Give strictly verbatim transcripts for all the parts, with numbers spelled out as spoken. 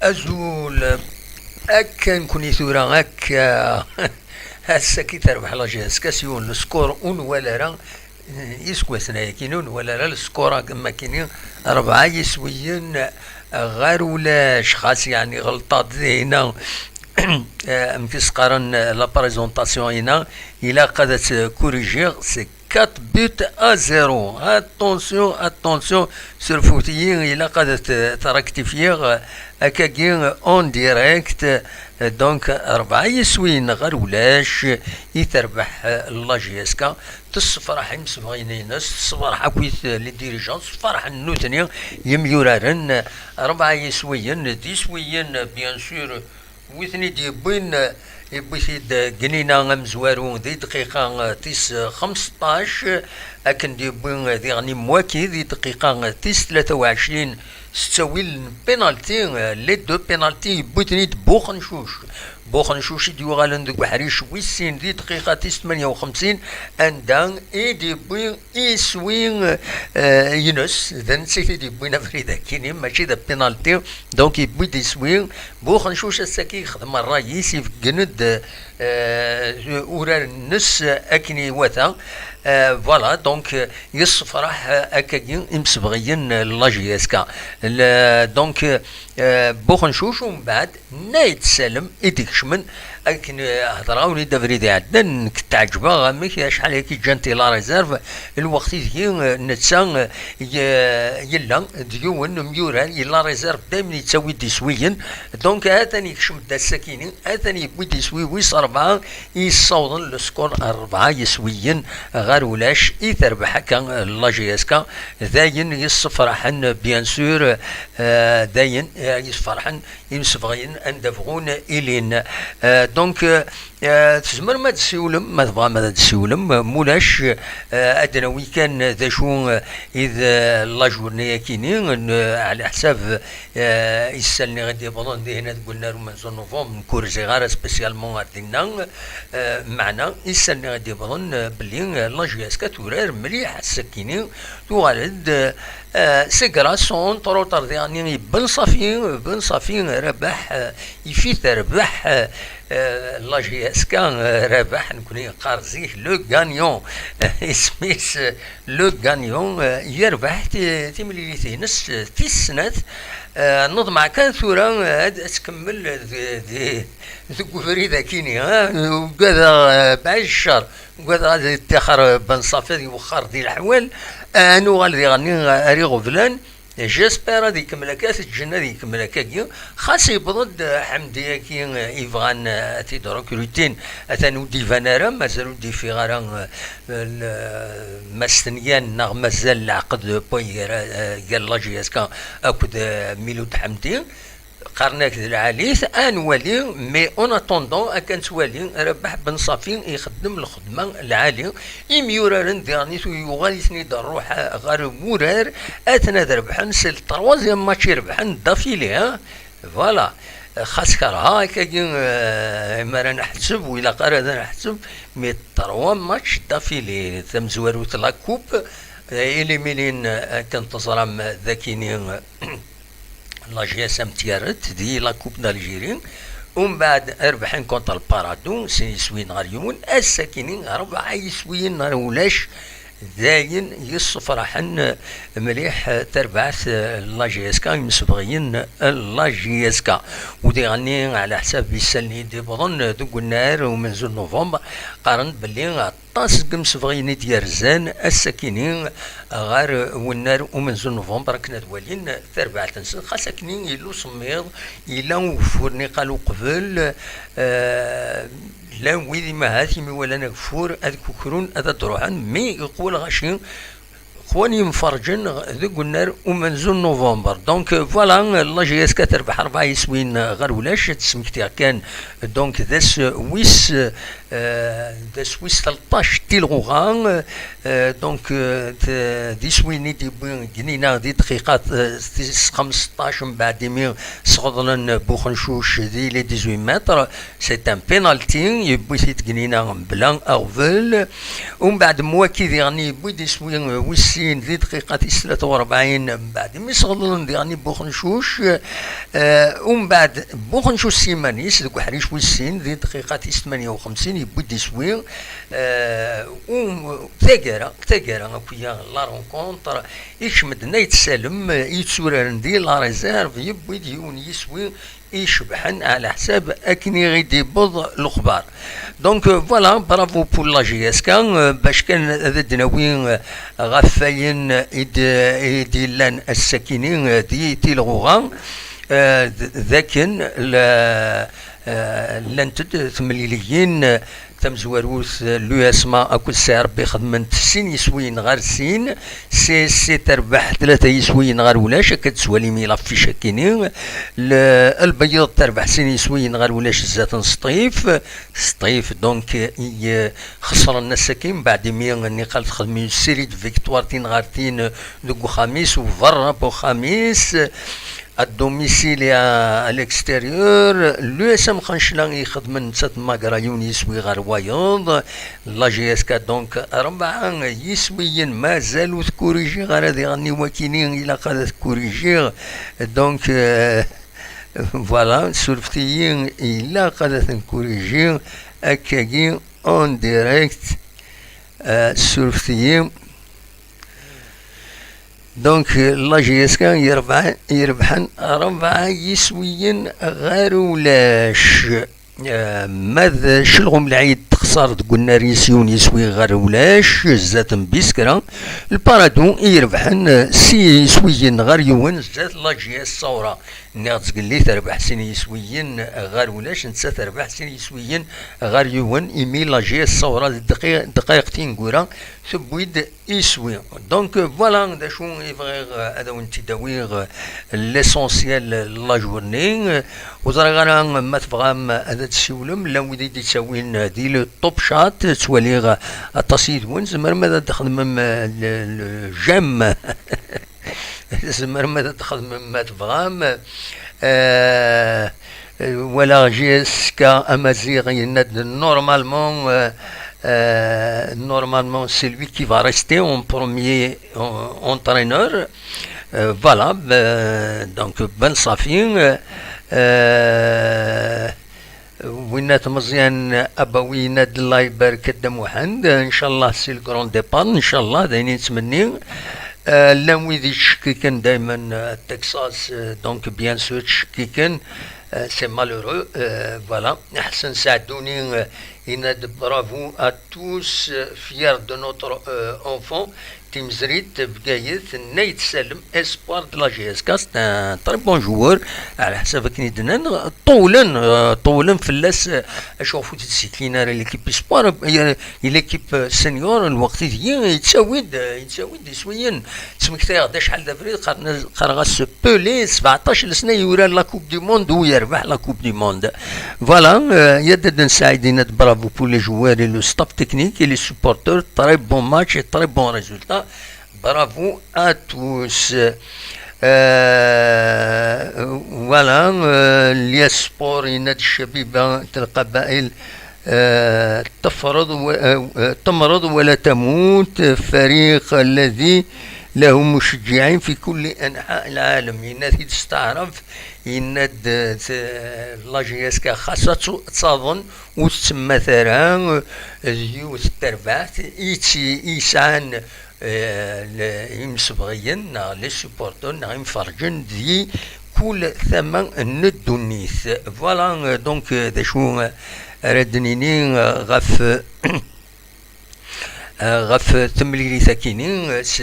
Azul. Akka nekni tura, akka. Ass-agi terbeḥ la J S K s yiwen n score ur nwala ara, eh, iseggasen-agi ur nwala ara le score am akini, rebɛa yiswiyen ɣer ulac. Xas yeɛni ɣelṭeɣ-d dinna, eh, amek i s-qqaren, eh, la présentation-ina, ilaq ad tt-corrigiɣ, c'est quatre buts à zéro. Attention, attention, surfut-iyi, ilaq ad t-, t-rectifier, euh, akkagi, euh, en direct. Euh, donc, rebɛa yiswiyen ɣer ulac i terbeḥ, euh, la J S K. Tessefraḥ imsebɣiyen-ines, tessefraḥ akkit, euh, les dirigeants, sferḥen nutni yimyuraren. Rebɛa yiswiyen, d iswiyen, bien sûr, wi ten-id-yewwin, yewwi-t-id Gnina amezwaru di dqiqa tis xemseṭṭac, akken d-yewwi diɣen Mwaki di dqiqa tis tlata u ɛecrin s ttawil n penalty, les deux penalty yewwi-ten-id Buxencuc. Buxencuc i d-yuɣalen deg uḥric wis sin di dqiqa tis tmanya u xemsin, anda i d-yewwi iswi, eh, ines, d netta i t-id-yewwin abrid akini, mačči d penalty, donc yewwi-d iswi. Buxencuc ass-agi yexdem ṛṛay-is, ibeggen-d, eh, urar-nnes akken iwata. Eh, voilà, donc, eh, yessefraḥ, eh, akkagi imsebɣiyen, eh, n la J S K. Le, donc, eh, Buxencuc, umbeɛd, Nayt Salem i d-ikecmen. Akken, eh, hedreɣ-awen-id abrid iɛeddan, nekk tɛeǧbeɣ amek acḥal akka ǧǧan-t i la réserve, lweqt ideg, eh, netta, eh, y-, yella d yiwen n umyurar i la réserve, daymen yettawi-d iswiyen. Donc, atan yekcem-d ass-akini, atan yewwi-d iswi wis rebɛa i yessawḍen le score rebɛa yiswiyen ɣer ulac i terbeḥ akka, eh, la J S K. D ayen yessefraḥen, bien sûr, eh, d ayen, eh, yessefraḥen imsebɣiyen anda bɣun ilin. Euh, donc, euh, euh, tzemrem ad d-ssiwlem, ma tebɣam ad d-ssiwlem, euh, mulac, euh, ad d-nawi kan d acu, euh, i d, euh, la journée-akini, n, euh, ɛla ḥsab, euh, issalni i d-yewwḍen dihin deg unnar umenzu n novembre, nekk ur rziɣ ara spécialement ar dinna, euh, meɛna issalni i d-yewwḍen, euh, belli, euh, la J S K turar mliḥ ass-akini, tuɣal-d, euh, Euh, c'est grâce, entre autres, diɣen i Ben Safi, Ben Safi, Rabaḥ, euh, yif-it Rabaḥ, euh, euh, la J S K, euh, Rabaḥ, nekni neqqar zik, le gagnant, isem-is, euh, le gagnant, euh, yerbeḥ ti-, timlilit-ines, euh, tis snat, euh, neḍmeɛ kan tura, euh, ad, ad tkemmel d, d, deg ubrid akini, hein, ugadeɣ, euh, bɛid ccer, ugadeɣ ad iṭṭixer Ben Safi ad iwexxer di leḥwal, euh, ad nuɣal diɣen ar iɣeblan, J'espère ad ikemmel akka, teǧǧen ad ikemmel akkagi. Xas yewweḍ-d Ḥemdi-agi, eh, yebɣan, eh, ad t-id-rekrutin, atan ur d-iban ara, mazal ur d-ifiɣ ara, eh, l-, Mass Tenyan, neɣ mazal leɛqed Poy gar, eh, gar la J S K akked, eh, Milud Ḥemdi. Qqaren-ak d lɛali-t, ad nwali, mais en attendant, akka nettwali, Rabaḥ Ben Safi ixeddem lxedma lɛali. Imyuraren diɣen i tu-, yuɣal-iten-id rruḥ ɣer wurar, aten ad rebḥen, c'est le troisième match i rebḥen d'affilée, hein. Voilà. Xas kerheɣ akkagi, euh, mi ara neḥseb, u ilaq ara ad neḥseb, mais trois matchs d'affilée, tamezwarut la coupe, euh, éliminés, euh, akken teẓram dakini, euh, la J S M tyaret di la Coupe d'Algérie. Umbeɛd rebḥen contre le Paradou, sin iswiyen ɣer yiwen. Ass-akini, rebɛa iswiyen ɣer ulac. D ayen yessefraḥen mliḥ tarbaɛt n la J S K, imsebɣiyen n la J S K. U diɣenni, ɛla ḥsab issalni i d-iwwḍen deg unnar umenzu n november, qqaren belli aṭas n yimsebɣiyen i d-yerzan ass-akini ɣer wennar umenzu n november akken ad walin tarbaɛt-nsen. Xas akkenni yella usemmiḍ, yella ugeffur niqal uqbel, eh, llan wid imahat imi walan ageffur ad kukrun ad d-ruḥen, mi yeqwa lɣaci, qwan yimferǧen deg unnar umenzu n november. Donc, euh, voilà, la J S K terbeḥ rebɛa yiswiyen ɣer ulac, ad d-smektiɣ kan, donc, d ass wis, euh, Euh, d ass wis tleṭṭac tilɣuɣa, euh, donc, euh, d iswi-nni i d-yewwi Gnina di dqiqa, euh, tis xmesṭac, mbeɛd-imi sɣeḍlen Buxencuc di les dix-huit mètres, c'est un penalty, yewwi-t-id Gnina mebla aɣbel. Umbeɛd, Mwaki diɣen yewwi-d iswi, euh, wis sin di dqiqa tis tlata u rebɛin, mbeɛd-imi sɣeḍlen diɣen Buxencuc, euh, umbeɛd Buxencuc s yiman-is deg uḥric wis sin di dqiqa tis tmanya u xemsin yewwi-d iswi, euh, um, taggara, taggara akk-ya, la rencontre, ikcem-d Nayt Salem, yetturaren di la réserve, yewwi-d yiwen yiswi icebḥen ɛla ḥsab akken i ɣ-d-yewweḍ lexbar. Donc, euh, voilà, bravo pour la J S K, euh, bac kan ad d-nawi, euh, ɣef wayen i d-, i d-yellan ass-akini, euh, di tilɣuɣa, euh, d-, d akken la, euh, llant-d temliliyin, euh, tamezwarut, euh, l'U S M A akked Sɛiṛebbi xedment sin yiswiyen ɣer sin, C S C terbeḥ tlata yiswiyen ɣer ulac, akka d-tettwalim i l'affiche akini. Le-, Lbeyyeḍ terbeḥ sin yiswiyen ɣer ulac zdat n Sṭif. Sṭif, donc, i, euh, xesren ass-agi, mbeɛd imi nniqal texdem une série de victoires tin ɣer tin, euh, deg uxxam-is u berra n uxxam-is. À domicile et à, à l'extérieur, l'U S M Xancla i ixedmen nettat magra yiwen yiswi ɣer wayeḍ. La J S K, donc, rebɛa yiswiyen, mazal ur tkurijiɣ ara diɣen i wakini, ilaq ad tkurijiɣ. Donc, euh, voilà, surfet-iyi, ilaq ad ten-kurijiɣ akkagi en direct. Euh, surfet-iyi. Donc, la J S K yerbeḥ-, yerbḥen rebɛa yiswiyen ɣer ulac. Euh, ma d Celɣum Lɛid texṣer deg unnar-is yiwen yiswi ɣer ulac, zdat n Biskra. Lparadu i yerbḥen, euh, s yiswiyen ɣer yiwen, zdat la J S Saura. Nniɣ-d zgelli terbeḥ sin yiswiyen ɣer ulac, nettat terbeḥ sin yiswiyen ɣer yiwen, imi la J S Saura d dqi-, dqayeq tineggura tewwi-d iswi. Donc, voilà, d acu i bɣiɣ ad awen-t-id-awiɣ, l'essentiel n la journée. Ur ẓriɣ ara ma tebɣam ad d-tessiwlem, llan wid i d-ittawin di le top chat, ttwaliɣ aṭas yid-wen, tzemrem ad d-txedmem le, le j'aime. Tzemrem ad t-txedmem ma tebɣam. Euh, walaɣ J S K Amaziɣ yenna-d normalement, euh, euh, normalement c'est lui qui va rester en premier, euh, entraîneur. Euh, voilà, euh, donc, ben, صافي, euh, Winna Meẓyan Abawi yenna-d: "Allah ibarek a Dda Muḥend, ncallah c'est le grand départ, ncallah, d ayen i nettmenni." Euh, llan wid yettcekkiken daymen, euh, Texas, euh, donc bien sûr ttcekkiken, euh, c'est malheureux, euh, voilà. Ḥsen Saɛduni, euh, yenna-d: "Bravo à tous, euh, fiers de notre, euh, enfant." Timezrit, Bgayet, Nayt Salem, espoir de la J S K, c'est un très bon joueur. Ɛla ḥsab akken i d-nnan, ṭewlen, euh, ṭewlen fell-as, euh, acu ɣef ur t-id-ssiklin ara l'équipe espoir, euh, l'équipe, euh, senior, lweqt ideg yettawi-d, euh, yettawi-d iswiyen. Ttmektayeɣ-d acḥal d abrid, qqaren-, qqareɣ-as Pelé, sebɛeṭṭac n lesna yurar la Coupe du Monde u yerbeḥ la Coupe du Monde. Voilà, euh, Yadden Saïd yenna-d: "Bravo pour les joueurs et le staff technique et les supporters, très bon match et très bon résultat." Bravo à tous. Euh, voilà, euh, Lias Sport yenna-d: "Chabiba tel Qabaïl, euh, تفرض و-، euh, euh, تمرض ولا تموت، فريق الذي له مشجعين في كل أنحاء العالم." Yenna-t-id s taɛrabt, yenna-d, euh, la J S K xas ad tt-, ad taḍen, ur tettemmat ara, euh, d yiwet n terbaɛt i tt-, i yesɛan, euh, le-, imsebɣiyen neɣ les supporters neɣ imferrǧen di kul tama n ddunit. Voilà, euh, donc, euh, d acu, euh, ara d-nini, euh, ɣef, euh, ɣef temlilit-akini, euh, s-,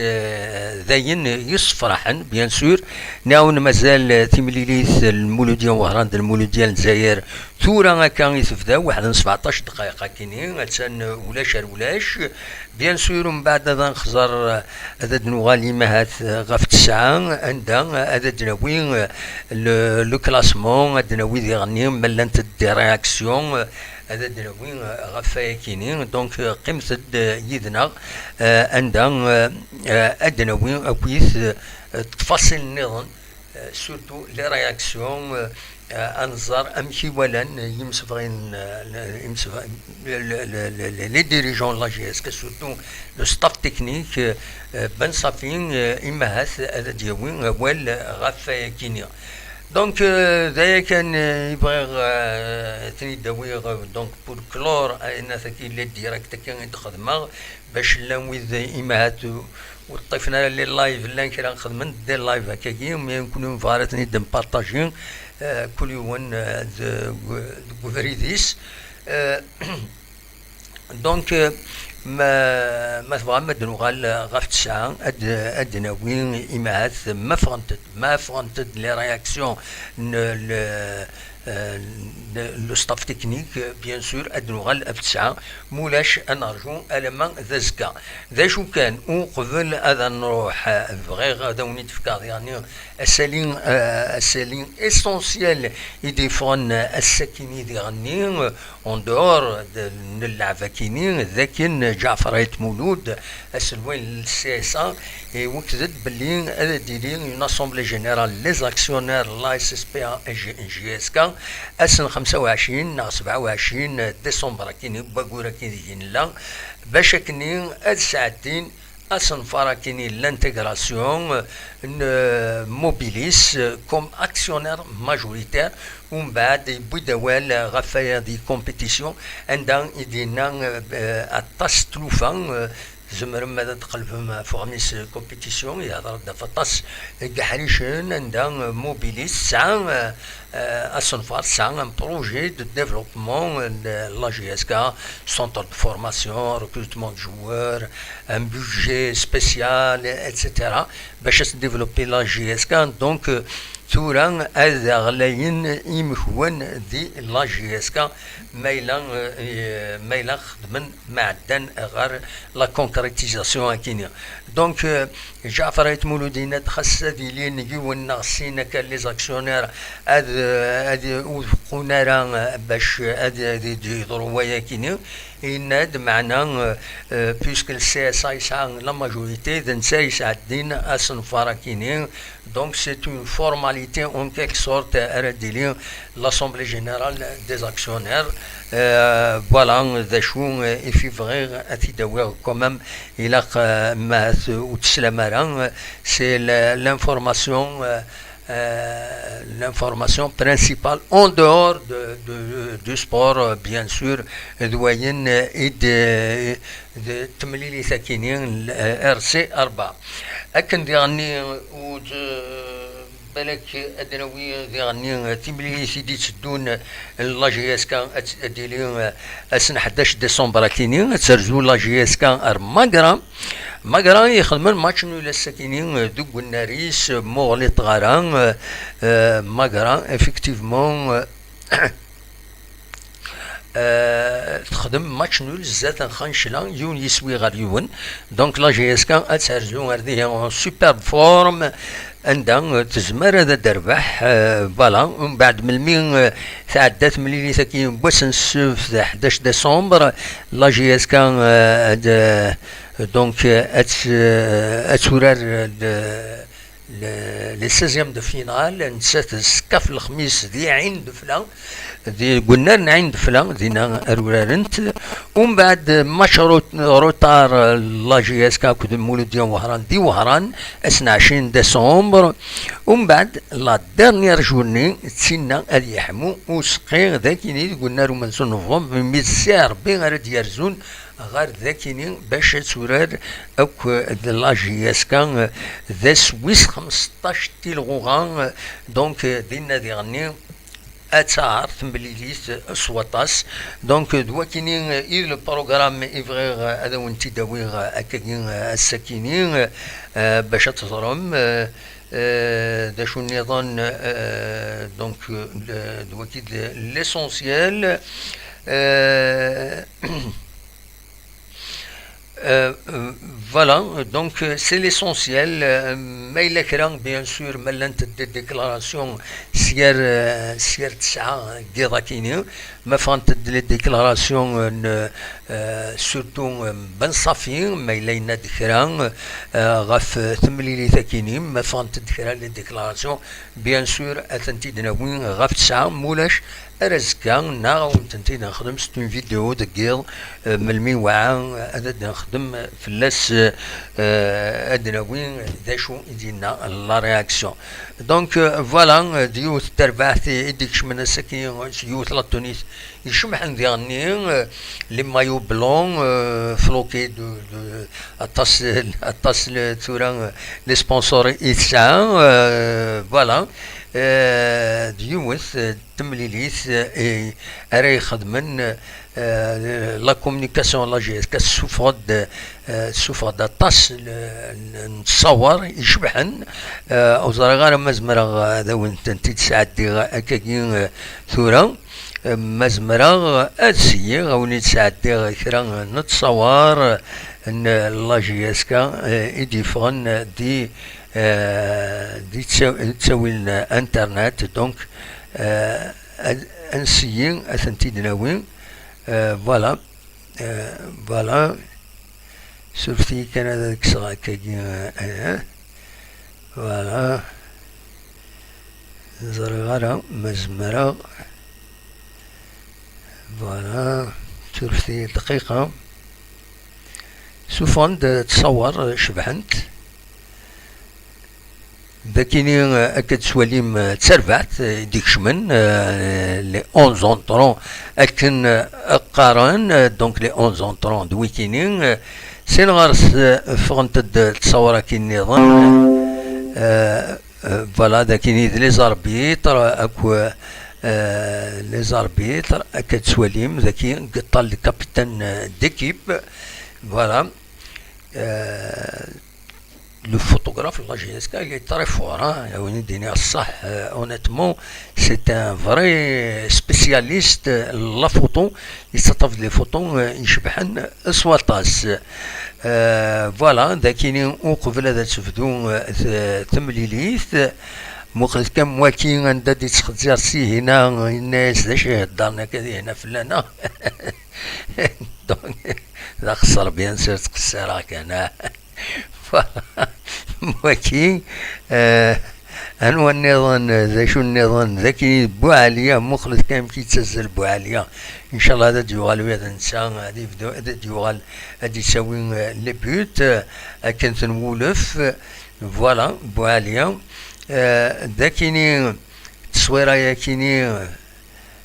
d ayen yessefraḥen, bien sûr. Nɛawen mazal, euh, timlilit n Lmuludya n Wehran d Lmuludya n Lezzayer. Tura akka i tebda, waḥed n sebɛeṭṭac ddqayeq akini, attan, euh, ulac ar ulac. Bien sûr, mbeɛd ad nxẓer, ad d-nuɣal imahat ɣef tesɛa, anda ad d-nawi le, le classement, ad d-nawi diɣenni ma llant-d des réactions, ad d-nawi ɣef wayakini. Donc, euh, qqimet-d, euh, yid-neɣ, euh, anda, euh, euh, ad d-nawi akkit, euh, ttfaṣil nniḍen, euh, surtout les réactions, euh, euh, ad nẓer amek i walan yimsefɣin, euh, imsef-, le, le, le, le, le, les dirigeants de la J S K, surtout le staff technique, euh, euh, Ben Safi, euh, imahat ad d-yawi awal ɣef wayakini. Donc, euh, d aya kan, euh, i bɣiɣ, euh, ad ten-id-awiɣ, euh, donc, pour clore, euh, ayen-agi, les directs-agi i d-xedmeɣ, bac llan wid, euh, imahat, euh, ur ṭṭifen ara les lives, llan kra xedmen des lives akkagi, mais nekkni nebɣa ara ten-id-npartaji, euh, kul yiwen, euh, deg, deg ubrid-is. Euh, Donc, euh, ma, ma tebɣam ad nuɣal ɣef tesɛa, ad, ad d-nawi imahat ma ffɣent-d, ma ffɣent-d les réactions n le, euh, le, le staff technique, bien sûr, ad nuɣal ɣef tesɛa, mulac ad nerju alamma d azekka. D acu kan, uqbel ad nruḥ, euh, bɣiɣ ad awen-id-fkeɣ diɣenni asali, euh, asali essentiel i d-yeffɣen ass-akini diɣenni, euh, en dehors de, n lleɛba-kini, d akken Ǧaɛfer Ayt Mulud, aselway n C S A, iwekked-d belli ad d-tili une assemblée générale les actionnaires n la S S P A J S K ass n xemsa u ɛecrin neɣ sebɛa u ɛecrin décembre akini, n waggur akini deg i nella, bac akkenni ad sɛeddin asenfar akini n l'intégration n, euh, Mobilis, euh, comme actionnaire majoritaire. Umbeɛd yewwi-d awal ɣef waya di compétition, anda i d-yenna, euh, aṭas n tlufa, euh, tzemrem ad tqelbem ɣef uɣmis compétition, yehder-d ɣef aṭas n yeḥricen, anda, euh, Mobilis tesɛa, euh, euh, asenfar, tesɛa un projet de développement, euh, de la J S K, centre de formation, recrutement de joueurs, un budget spécial, et cetera, bac ad développer la J S K. Donc, euh, tura ad ɣlayen imekwan di la J S K, ma yella, euh, ma yella xedmen ma ɛeddan ɣer la concrétisation akini. Donc, euh, Ǧaɛfer Ayt Mulud yenna-d xas ad ilin yiwen neɣ sin akka les actionnaires ad, ad ur beqqun ara bac ad, ad yeḍru wayakini. Yenna-d, meɛna, euh, euh, puisque le C S A yesɛa la majorité, d netta yesɛeddin asenfar akini. Donc, c'est une formalité en quelque sorte, ara d-tili l'Assemblée Générale des Actionnaires. Euh, voilà, d acu, euh, i fi bɣiɣ ad t-id-awiɣ quand même, ilaq, euh, ma t-, ur teslam ara, euh, c'est la, l'information, euh, euh, l'information principale en dehors de, de, du sport, euh, bien sûr, d wayen, euh, i d, d temlilit akini, euh, R C rebɛa. Akken diɣenni, ur d-, balak ad d-nawi diɣenni timlilit i d-itteddun n la J S K, ad, ad d-tili, euh, ass n ḥdac décembre akini, ad terzu la J S K ar Magra. Magra ixedmen match nul ass akini, euh, deg unnar-is, euh, ma ur ɣliṭeɣ ara, euh, euh, Magra, effectivement, euh, euh, texdem match nul zdat n Xancla, yiwen yiswi ɣer yiwen. Donc la J S K ad terzu ar dihi en superbe forme, anda, euh, tezmer ad d-terbeḥ, euh, voilà. Umbeɛd melmi, euh, tɛedda temlilit-agi n wass n ssebt ḥdac décembre, la J S K, euh, ad, euh, donc, euh, ad, euh, ad turar, euh, le, le, les seizièmes de finale, nettat teskaft lexmis di Ɛin Defla, di unnar n Ɛin Defla, dinna ara urarent. Umbeɛd, match ro-, retard, la J S K akked Muludya Wehran di Wehran, ass n ɛecrin décembre. Umbeɛd, la dernière journée, d tinna ad yeḥmu useqqi, d akini deg unnar umenzu n novembre, mi d Si Rebbi ara d-yerzun ɣer dakini bac ad turar akk d la J S K, d ass wis xmesṭac n tilɣuɣa, donc, dinna diɣenni ad taɛer temlilit s waṭas. Donc, d wakini i d le programme i bɣiɣ ad awen-t-id-awiɣ akkagi ass-akini, euh, bac ad teẓrem, euh, euh, d acu nniḍen, euh, donc, euh, d waki d l'essentiel. Euh, Euh, euh, voilà, donc euh, c'est l'essentiel. Euh, ma yella kra, bien sûr, ma llant des déclarations s gar, euh, s gar tesɛa n yiḍ akini, ma ffɣent-d les déclarations, euh, n, euh, surtout, euh, Ben Safi, ma yella yenna-d kra, euh, ɣef, euh, temlilit akini, ma ffɣent-d kra les déclarations, bien sûr, ad tent-id-nawi ɣef tesɛa, mulac ar azekka, neɣ ad wen-tent-id-nexdem, c'est une vidéo deg yiḍ, euh, melmi wɛa, ad d-nexdem fell-as, euh, ad d-nawi d acu i d-yenna la réaction. Donc, euh, voilà, euh, d yiwet n terbaɛt i, i d-ikecmen ass-agi, euh, s yiwet la tenue icebḥen diɣenni, euh, les maillots blancs, euh, floqués de, de, aṭas, aṭas le, tura, euh, les sponsors i tesɛa, euh, voilà. Euh, d yiwet, euh, temlilit, euh, i ara ixedmen, euh, la communication n la J S K, tessufeɣ-d, euh, tessufeɣ-d aṭas n, n, n ttṣawer icebḥen. Euh, ur ẓriɣ ara ma zemreɣ, euh, ad awen-tent-id-sɛeddiɣ akkagi, euh, tura. Euh, ma zemreɣ ad syiɣ, ad wen-id-sɛeddiɣ kra n ttṣawer n la J S K, euh, i d-yeffɣen di, euh, di tta-, ttawil n internet. Donc, euh, ad, ad nseyyi, ad tent-id-nawi. Euh, voilà. Euh, voilà. Surfet-iyi kan ad kkseɣ akkagi, euh, euh, voilà. Ẓriɣ ara ma zemreɣ. Voilà. Surfet-iyi dqiqa. Sufɣen-d ttṣawer cebḥent. Dakini, euh, akka d-twalim, euh, d tarbaɛt, euh, i d-ikecmen, euh, les onze entrants, akken, euh, qqaren, euh, donc les onze entrants d wikini, euh, sin ɣer-s, euh, ffɣent-d ttṣawrakin nniḍen, euh, euh, voilà, dakini d les arbitres, akk, euh, les arbitres, akka d-twalim, daki, yeṭṭal le capitaine, euh, d'équipe, voilà. Euh, Le photographe, la J S K, il est très fort, hein. Awen-d-iniɣ ṣṣeḥ, euh, honnêtement, c'est un vrai spécialiste, euh, la photo. Yettaṭṭaf-d les photos, euh, icebḥen s waṭas. Euh, voilà, dakini uqbel ad tebdu, euh, t-, temlilit. Muqlet kan waki anda d-ittxezzir Sihina, yenna-yas d acu iheddren akka Sihina fell-aneɣ. Donc, d axeṣṣar, bien sûr, ttqeṣṣireɣ kan, ah. Voilà. Waki, euh, anwa nniḍen, d acu nniḍen, daki Buɛaliya, muqlet kan amek yettazzal Buɛaliya. Incallah ad d-yuɣal wiyaḍ netta, ad yebdu, ad d-yuɣal, ad d-yettawi, euh, les buts, euh, akken tenwulef, euh, voilà, Buɛaliya. Euh, dakini, tteswira-yakini,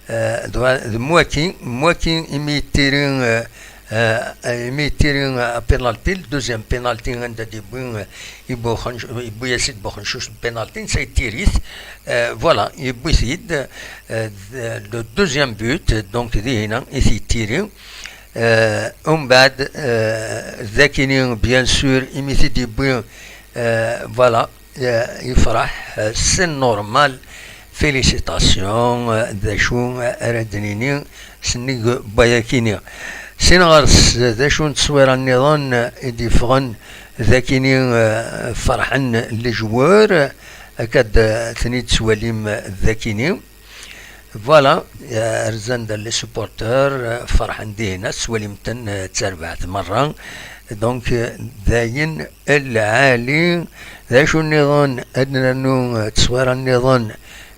euh, d wa-, d Mwaki, Mwaki imi yettiri, euh, euh, imi yettiri, euh, penalty, le deuxième penalty anda d-yewwi, euh, i Buxenc-, yewwi-yas-id Buxencuc penalty, netta yettiri-t, euh, voilà, yewwi-t-id, euh, d-, le deuxième but, donc, dihina i t-yettiri. Euh, umbeɛd, euh, dakini, bien sûr, imi t-id-yewwi, euh, voilà, euh, yefreḥ, euh, c'est normal. Félicitations, euh, d acu, euh, ara d-nini, sennig wayakini. Sin ɣer-s, d acu n tteswira nniḍen, euh, i d-yeffɣen, dakini, euh, ferḥen les joueurs, akka d-, ten-id-twalim, euh, dakini. Voilà, euh, rzan-d les supporters, euh, ferḥen dihina, tettwalim-ten, euh, d tarbaɛt merra. Donc, euh, d ayen lɛali. D acu nniḍen, ad nernu, euh, tteswira nniḍen,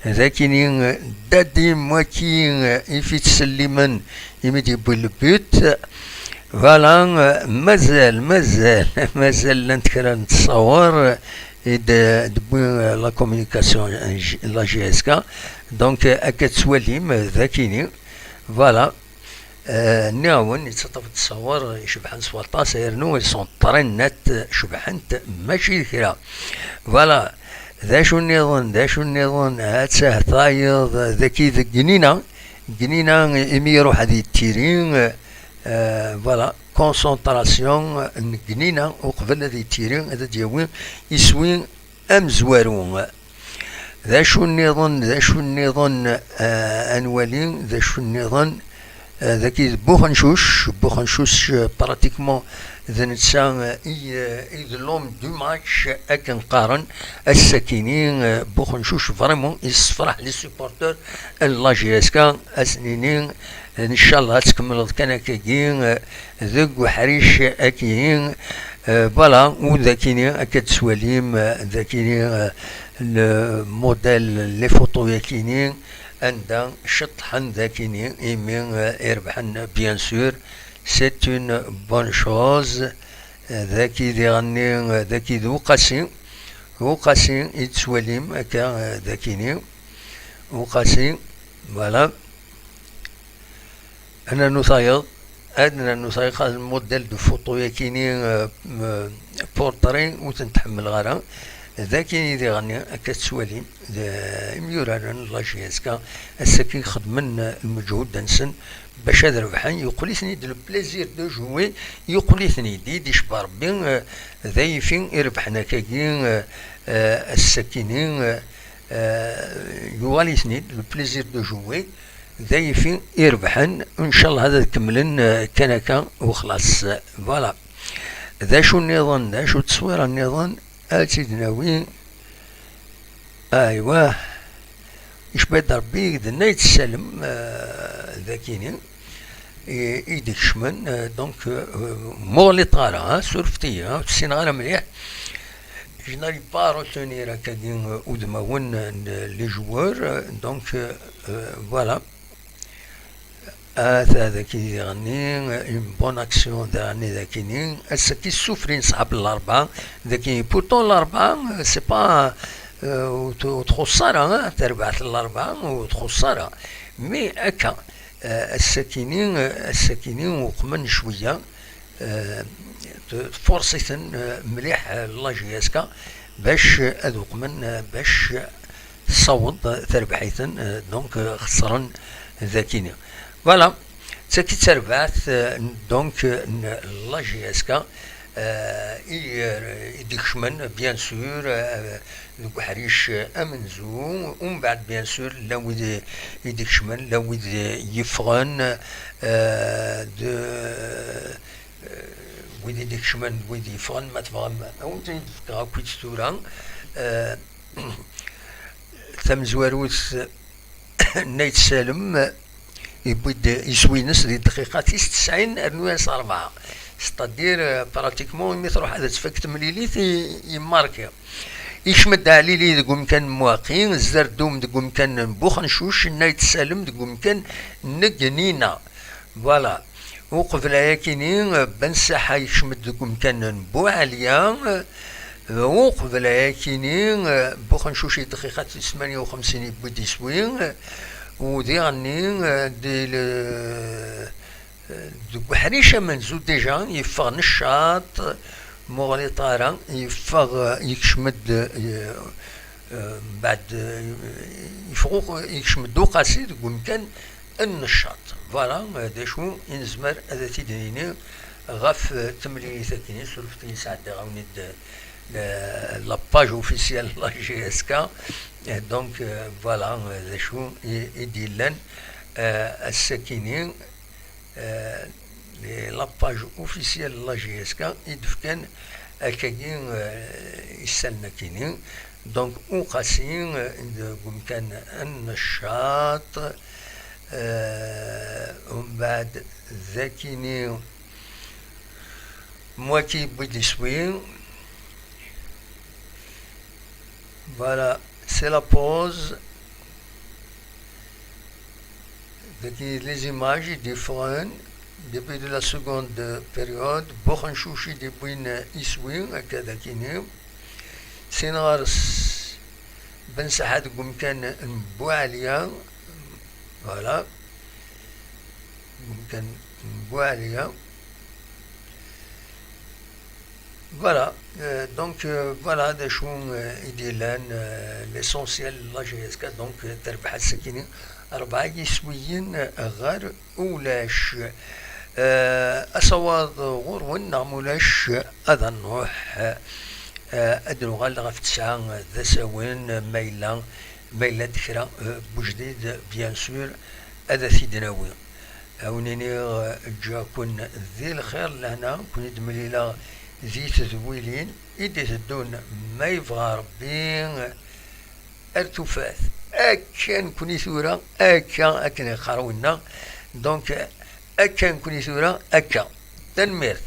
dakini, euh, Dadi Mwaki, euh, i f-ittsellimen imi d-yewwi le but. Voilà, euh, mazal, mazal, mazal llant kra n ttṣawer, euh, i d-, d-tewwi, euh, la communication, euh, J-, la J S K. Donc, euh, akka tettwalim, euh, dakini. Voilà. Euh, nniɣ-awen, yettaṭṭaf-d ttṣawer icebḥen s waṭas, yernu elles sont très nettes, cebḥent, mačči d kra. Voilà. D acu nniḍen, d acu nniḍen, attah tayeḍ, daki deg Gnina. Gnina, imi iruḥ ad yettiri, euh, voilà, concentration n Gnina, uqbel ad yettiri, ad d-yawi iswi amezwaru. D acu nniḍen, d acu nniḍen, euh, ad nwali, d acu nniḍen, Eh, dagi d Buxencuc, Buxencuc, eh, pratiquement d netta, eh, i, eh, i d l'homme du match, akken qqaren. Ass-akini, eh, Buxencuc vraiment yessefraḥ les supporters n la J S K, ad s-nini, eh, ncallah ad tkemmleḍ kan akkagi, eh, deg uḥric akini. Eh, voilà, u dakini akka d-twalim, eh, dakini, eh, le modèle, les photos yakini, anda ceṭṭḥen dakini, imi, eh, irebḥen, bien sûr, c'est une bonne chose. Eh, daki diɣenni, eh, daki d Uqasi, Uqasi i d-twalim akka, eh, dakini, Uqasi, voilà. Ad nernu tayeḍ, ad nernu tayeḍ, xas modèle de photo yakini, euh, euh, portrait ur ten-tḥemmleɣ ara. D akini diɣenni akka tettwalim, d imyuraren n la J S K, ass-agi xedmen, euh, lmeǧhud-nsen bac ad rebḥen, yuqel-iten-id le plaisir de jouer, yuqel-iten-id, i d-icebba Rebbi, euh, d ayifi irebḥen akkagi, euh, euh, ass-akini, euh, euh, yuɣal-iten-id le plaisir de jouer. D ayifi irebḥen, ncallah ad kemmlen, eh, kan akka u xlas. Voilà. D acu nniḍen, d acu tteswira nniḍen, ad tt-id-nawi. Aywa. Icba-d Rebbi d nna yetsalem, eh, dakini i, i d-ikecmen, eh, donc, eh, muɣliṭ ara, eh, surfet-iyi, eh, ur ssineɣ ara mliḥ. Je n'arrive pas à retenir akkagi, eh, udmawen n les joueurs, eh, donc, eh, voilà. Ata daki diɣenni, une bonne action diɣenni dakini. Ass-agi ssufrin ṣṣḥab n Larebɛa. Daki, pourtant Larebɛa, c'est pas, euh, ur t-, ur txuṣṣ ara, hein, terbaɛt n Larebɛa ur txuṣṣ ara. Mais akka, euh, ass-akini, euh, ass-akini uqmen cwiya, euh, t-, tfurṣ-iten, euh, mliḥ, euh, la J S K bac, euh, ad uqmen, euh, bac tessaweḍ terbeḥ-iten, euh, donc, euh, xeṣren dakini. Voilà, d tagi d tarbaɛt, euh, donc, euh, n la J S K, euh, i, euh, i d-ikecmen, bien sûr, euh, deg uḥric, euh, amenzu, umbeɛd, bien sûr, llan wid i d-ikecmen, llan wid yeffɣen, euh, de, euh, wid i d-ikecmen, wid yeffɣen, ma tebɣam, ad wen-ten-id-fkeɣ akkit tura. Euh, tamezwarut, Nna Yetsalem, yewwi-d iswi-ines di dqiqa tis tesɛin rnu-as rebɛa. C'est-à-dire, euh, pratiquement, imi truḥ ad tfak temlilit, i, yemmarki. Ikcem-d Ɛlili deg umkan n Muɛqi, Zerdum deg umkan n Buxencuc, Nna Yetsalem deg umkan n Gnina. Voilà. Uqbel ayakini, Ben Saḥa yekcem-d deg umkan n Buɛalya. Uqbel ayakini, Buxencuc i dqiqa tis tmanya u xemsin yewwi-d iswi. U diɣenni, di le-, deg uḥric amenzu déjà yeffeɣ Neccaṭ, muɣliṭ ara, yeffeɣ, yekcem-d, eh, mbeɛd, eh, yeffeɣ uq-, yekcem-d Uqasi deg umkan n Neccaṭ. Voilà, eh, d acu i nezmer ad t-id-nini ɣef, eh, temlilit-agi, surfet-iyi sɛeddaɣ-awen-id, eh, la page officielle n la J S K. Eh, donc, eh, voilà, eh, d acu i, i d-yellan, eh, ass-akini, eh, la page officielle n la J S K i d-fkan akkagi, eh, isallen-akini. Donc, Uqasi, eh, deg umkan n Neccaṭ, eh, umbeɛd dakini Mwaki yewwi-d iswi. Voilà, c'est la pause. Dagi les images i d-yeffɣen, début de la seconde période, Buxencuc i d-yewwin iswi, akka d akini. Sin ɣer-s, Ben Saḥa deg umkan n Buɛalya. Voilà. Deg umkan n Buɛalya. Voilà, euh, donc, euh, voilà d acu, euh, i d-yellan, euh, l'essentiel, la J S K, donc, euh, terbeḥ ass-akini rebɛa yiswiyen, euh, ɣer ulac. Euh, asawaḍ ɣur-wen neɣ mulac, ad nruḥ, euh, ad nuɣal ɣef tesɛa d asawen, ma yella, ma yella-d kra, euh, n ujdid, bien sûr, ad t-id-nawi. A wen-iniɣ, ǧǧiɣ-ken di lxir, lehna, ken-id-mlileɣ di tedwilin i d-iteddun, ma yebɣa Rebbi, ar tufat. Akka nekni tura, akka akken yeqqar winna. Donc, akka nekni tura, akka. Tanemmirt.